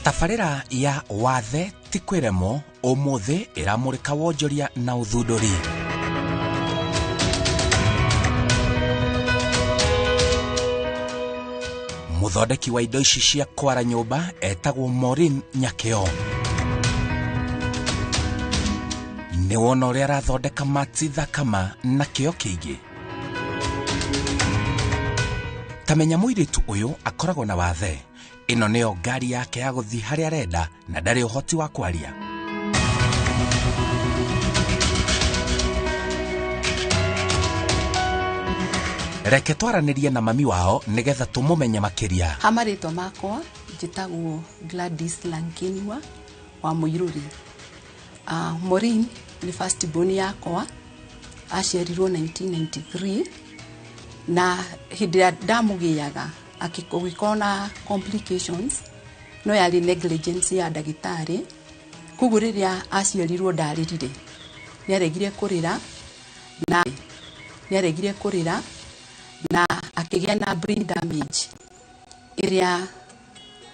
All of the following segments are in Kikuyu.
Tabarĩra ya wathe ti kwĩremwo ũmũthĩ ĩramũrĩka wonjoria na ũthundũri. Mũthondeki wa indo ici cia kwara nyũmba etagwo Maureen Nyakĩo. Nĩ wona ũrĩa arathondeka mati thakama na kĩo kĩingĩ. Ta menya mũirĩtu ũyũ akoragwo na wathe. Ĩno nĩyo ngari yake ya gũthiĩ harĩa arenda na ndarĩ ũhoti wa kwaria. Reke twaranĩrie na mami wao nĩgetha tũmũmenye makĩria. Ha marĩtwa makwa njĩtagwo Gladys Lankinwa wa Mũirũri. Maureen nĩ first born yakwa, aciarirwo 1993 na hĩndĩ ĩrĩa ndamũgĩaga gũgĩkorwo na complications, no yarĩ negligence ya ndagĩtarĩ. Koguo rĩrĩa aciarirwo ndarĩrire, nĩaregire kũrĩra na nĩaregire kũrĩra na akĩgĩa na brain damage ĩrĩa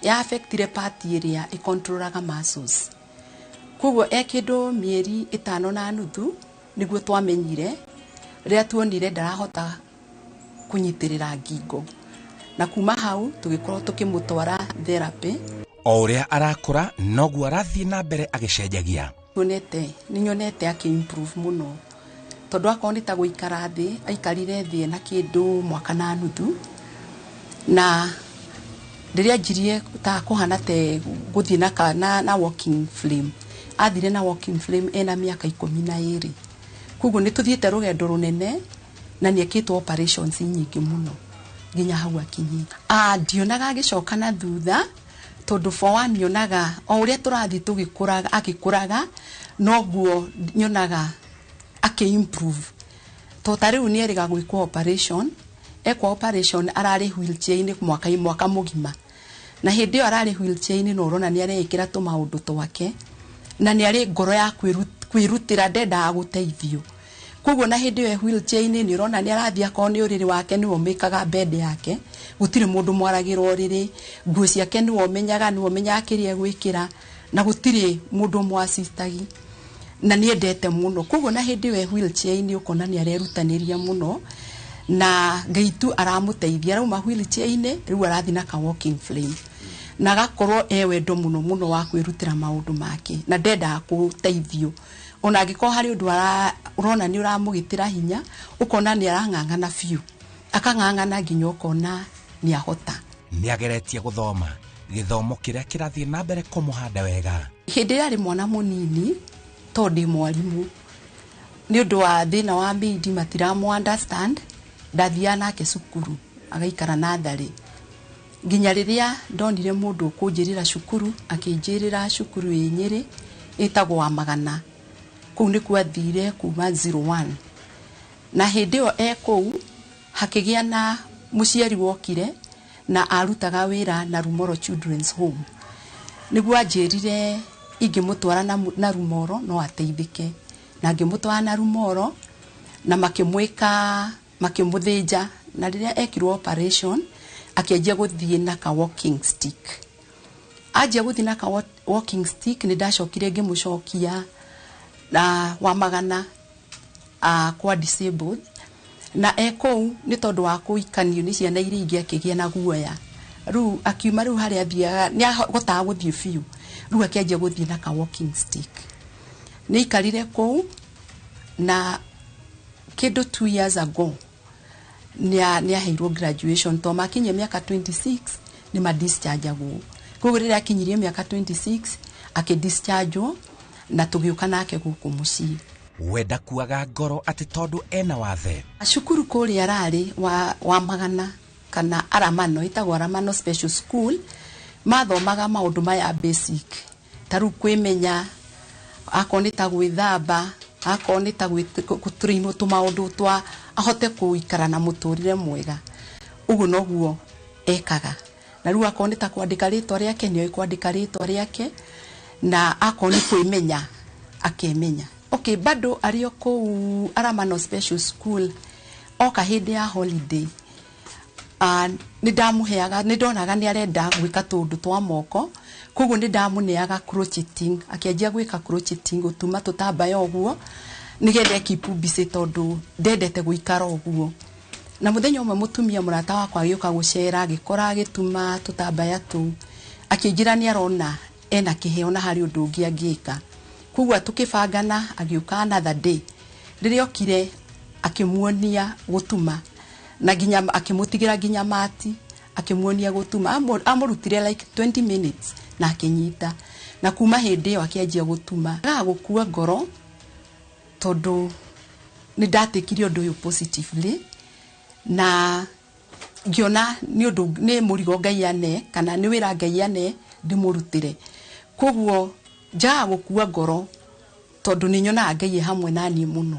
ya affectire part ĩrĩa ĩcontrolaga muscles. Koguo e kĩndũ mĩeri 5.5 nĩguo twamenyire, rĩrĩa tuonire ndarahota kũnyitĩrĩra ngingo, na kuma hau tũgĩkorwo tũkĩmũtwara therapy. O ũrĩa arakũra noguo arathiĩ na mbere agĩcenjagia. Nĩ nyonete akĩ improve mũno, tondũ akorwo nĩ ta gũikara thĩ, aikarire thĩ na kĩndũ mwaka na nuthu, na rĩrĩa anjirie ta kũhana te gũthiĩ na walking frame, athire na walking frame ena mĩaka 12. Koguo nĩ tũthiĩte rũgendo rũnene na nĩ ekĩtwo operations nyingĩ mũno nginya hau akinyĩte. Ndionaga agĩcoka na thutha, tondũ for one nyonaga o ũrĩa tũrathiĩ tũgĩkũraga, agĩkũraga noguo nyonaga akĩ improve. To ta rĩu nĩ erĩga gwĩkwo operation, ekwo operation ararĩ wheelchair-inĩ mwaka mũgima, na hĩndĩ ĩyo ararĩ wheelchair-inĩ no ũrona nĩ areĩkĩra tũmaũndũ twake, na nĩ arĩ ngoro ya kwĩrutĩra, ndendaga gũteithio. Koguo na hĩndĩ ĩyo wheelchair-inĩ nĩ ũrona nĩ arathiĩ, akorwo nĩ ũrĩrĩ wake nĩwe ũmĩkaga bed yake, gũtirĩ mũndũ mwaragĩra ũrĩrĩ, nguo ciake nĩwe ũmenyaga, nĩwe ũmenyaga kĩrĩa egwĩkĩra, na gũtirĩ mũndũ ũmũassistagi, na nĩ endete mũno. Koguo na hĩndĩ ĩyo wheelchair-inĩ ũkona nĩ arerutanĩria mũno, na Ngai tu aramũteithia. Arauma wheelchair-inĩ rĩu arathiĩ na ka walking frame, na agakorwo e wendo mũno mũno wa kwĩrutĩra maũndũ make, na ndendaga gũteithio. Ona angĩkorwo harĩ ũndũ ũrona nĩ ũramũgitĩra hinya, ũkona nĩ arang'ang'ana biũ, akang'ang'ana nginya ũkona nĩ ahota. Nĩ ageretie gũthoma gĩthomo kĩrĩa kĩrathiĩ na mbere kũmũhanda wega. Hĩndĩ ĩrĩa arĩ mwana mũnini, tondũ ndĩ mwarimũ, nĩ ũndũ wa thĩna wa mĩindi matiramũ understand, ndathiaga nake cukuru agaikara natharĩ nginya rĩrĩa ndonire mũndũ ũkũnjĩrĩra cukuru, akĩnjĩrĩra cukuru ĩ Nyĩrĩ ĩtagwo wa Magana. Kũu nĩkuo athire kuma 01, na hĩndĩ ĩyo e kũu hakĩgĩa na mũciari wokire na arutaga wĩra na Rumoro Children's Home. Nĩguo anjĩrire ingĩmũtwara na Rumoro no ateithĩke, na ngĩmũtwara na Rumoro na makĩmwĩka, makĩmũthĩnja, na rĩrĩa ekirwo operation akĩanjia gũthiĩ na ka walking stick. Anjia gũthiĩ na ka walking stick, nĩ ndacokire ngĩmũcokia na wa Magana kwa disabled, na e kũu nĩ tondũ wa kũikanio nĩ ciana iria ingĩ akĩgĩa na guoya. Rĩu akiuma rĩu harĩa athiaga nĩ ahotaga gũthiĩ biũ, rĩu akĩanjia gũthiĩ na ka walking stick. Nĩ aikarire kũu na kĩndũ 2 years ago nĩ aheirwo graduation, to makinyia mĩaka 26 nĩ ma dischargeagwo. Koguo rĩrĩa akinyirie mĩaka 26 akĩdischargewo na tũgĩũka nake gũkũ mũciĩ. We ndakuaga ngoro atĩ tondũ ena wathe. Cukuru kũrĩa ararĩ wa Magana kana Aramano, ĩtagwo Aramano Special School, mathomaga maũndũ maya basic, ta rĩu kwĩmenya, akorwo nĩ ta gwĩthamba, akorwo nĩ ta gũtrainwo tũmaũndũ twa ahote gũikara na mũtũrĩre mwega. Ũguo noguo ekaga. Na rĩu akorwo nĩ ta kwandĩka rĩtwa rĩake, nĩoĩ kwandĩka rĩtwa rĩake, na akorwo nĩ kwĩmenya akemenya. Okay, bado arĩ o kũu Aramano Special School, oka hĩndĩ ya holiday Nĩ ndamũheaga, nĩ ndonaga nĩ arenda gwĩka tũũndũ twa moko, koguo nĩ ndamũneaga crocheting, akĩanjia gwĩka crocheting, gũtuma tũtambaya ũguo nĩgetha keep busy tondũ ndendete gũikara ũguo. Na mũthenya ũmwe mũtumia mũrata wakwa agĩũka gũcera, agĩkora agĩtuma tũtambaya tũu, akĩnjĩra nĩ arona ena kĩheo na harĩ ũndũ ũngĩ angĩka. Koguo tũkĩbangana, agĩũka another day. Rĩrĩa okire akĩmuonia gũtuma na nginya akĩmũtigĩra nginya mati, akĩmuonia gũtuma. Amũrutire like 20 minutes na akĩnyita, na kuma hĩndĩ ĩyo akĩanjia gũtuma. Agaga gũkua ngoro tondũ nĩ ndatikire ũndũ ũyũ positively na ngĩona nĩ ũndũ nĩ mũrigo Ngai ane kana nĩ wĩra Ngai ane ndĩmũrutĩre. Koguo njagaga gũkua ngoro tondũ nĩ nyonaga Ngai e hamwe na niĩ mũno.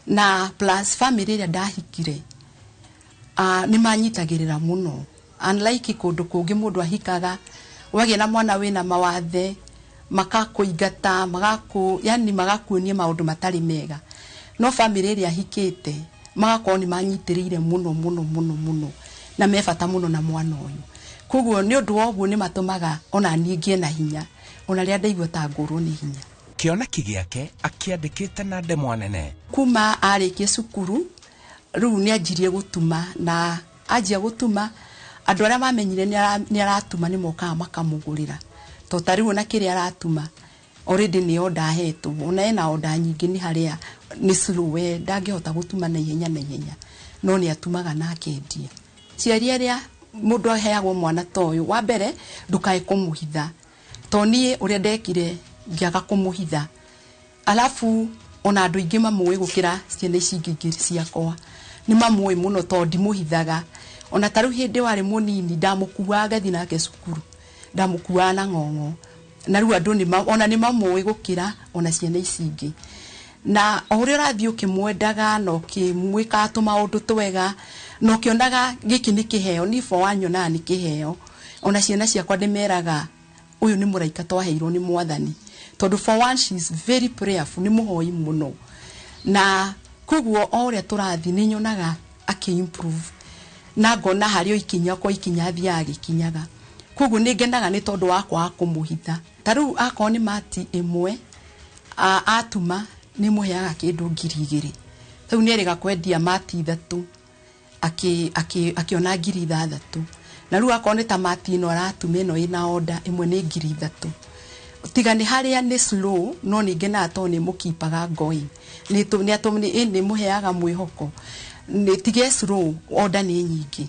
Na plus family ĩrĩa ndahikire, nĩ manyitagĩrĩra mũno, unlike kũndũ kũngĩ mũndũ ahikaga wagĩa na mwana wĩna mawathe makakũingata, yani magakuonia maũndũ matarĩ mega. No family ĩrĩa hikĩte magakorwo nĩ manyitĩrĩire mũno mũno mũno mũno na me bata mũno na mwana ũyũ. Koguo nĩ ũndũ wa ũguo nĩ matũmaga ona niĩ ngĩe na hinya, ona rĩrĩa ndaigua ta ngũrwo nĩ hinya. Kĩoneki gĩake akĩandĩkĩte na ndemwa nene. Kuma arĩkia cukuru rĩu nĩ anjirie gũtuma, na anjia gũtuma andũ arĩa mamenyire nĩ aratuma nĩ mokaga makamũgũrĩra. To ta rĩu ona kĩrĩa aratuma already nĩ order ahetwo, ona ena order nyingĩ, nĩ harĩa nĩ slow, we ndangĩhota gũtuma na ihenya na ihenya, no nĩ atumaga na akendia. Ciari arĩa mũndũ aheagwo mwana ta ũyũ, wa mbere ndũkae kũmũhitha, to niĩ ũrĩa ndekire ngĩaga kũmũhitha, alafu ona andũ aingĩ mamũĩ gũkĩra ciana ici ingĩ igĩrĩ ciakwa, nĩ mamũĩ mũno tondũ ndimũhithaga. Ona ta rĩu hĩndĩ warĩ mũnini ndamũkuaga ngathiĩ nake cukuru, ndamũkuaga na ng'ong'o, na rĩu andũ ona nĩ mamũĩ gũkĩra ona ciana ici ingĩ. Na o ũrĩa ũrathiĩ ũkĩmwendaga na ũkĩmwĩkaga tũmaũndũ twega na ũkĩonaga gĩkĩ nĩ kĩheo, niĩ for one nyonaga nĩ kĩheo. Ona ciana ciakwa ndĩmeraga ũyũ nĩ mũraika twaheirwo nĩ Mwathani, tondũ for one she is very prayerful, nĩ mũhoi mũno. Na koguo o ũrĩa tũrathiĩ nĩ nyonaga akĩ-improve na ngona harĩ o ikinya kwa ikinya athiaga agĩkinyaga. Koguo nĩ ngenaga nĩ tondũ wa kwaga kũmũhitha. Ta rĩu akorwo nĩ mati ĩmwe atuma nĩ mũheaga kĩndũ 2,000, rĩu nĩ erĩga kwendia mati 3 akĩona 6,000. Na rĩu akorwo nĩ ta mati ĩno aratuma ĩno ĩna order ĩmwe nĩ 3,000. Tiga nĩ harĩa nĩ slow, no nĩ ngenaga tondũ nĩ mũkeepaga going, nĩ mũheaga mwĩhoko, nĩ tige slow, order nĩ nyingĩ.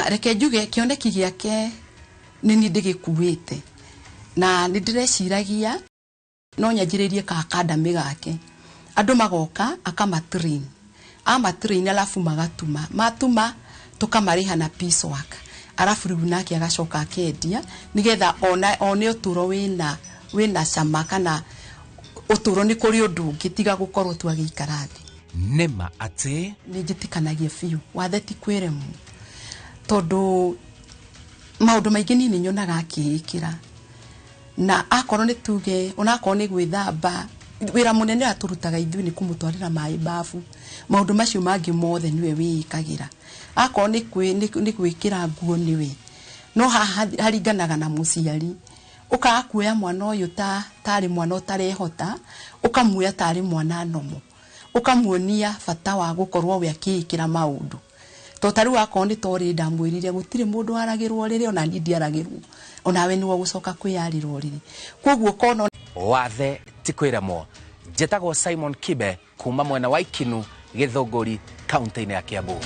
Reke njuge kĩoneki gĩake nĩ niĩ ndĩgĩkuĩte, na nĩ ndĩreciragia no nyanjĩrĩrie ka academy gake, andũ magoka akamatrain, amatrain alafu magatuma, matuma tũkamarĩha na piece work, alafu rĩu nake agacoka akendia nĩgetha one ũtũro wĩna cama, kana ũtũro nĩ kũrĩ ũndũ ũngĩ tiga gũkorwo tu agĩikara thĩ. Nĩma atĩ nĩ njĩtĩkanagia biũ wathe ti kwĩremwo, tondũ maũndũ maingĩ niĩ nĩ nyonaga akĩĩkĩra. Na akorwo nĩ tuge onakorwo nĩ gwĩthamba, wĩra mũnene ũrĩa tũrutaga ithuĩ nĩ kũmũtwarĩra maĩ bafu, maũndũ macio mangĩ mothe nĩwe wĩĩkagĩra. Akorwo nĩ gwĩkĩra nguo nĩwe, no haha haringanaga na mũciari. Ũkaga kuoya mwana ũyũ tarĩ mwana ũtarehota, ũkamuoya tarĩ mwana nomo, ũkamuonia bata wa gũkorwo we akĩĩkĩra maũndũ. To ta rĩu akorwo nĩ torĩ ndamwĩrire gũtirĩ mũndũ waragĩrwo ũrĩrĩ, ona niĩ ndiaragĩrwo, onawe nĩwe ũgũcoka kwĩyarĩra ũrĩrĩ. Koguo ũkona wathe ti kwĩremwo. Njĩtagwo Simon Kibe kuma mwena wa Ikinu, Gĩthũngũri, kaunti-inĩ ya Kiambu.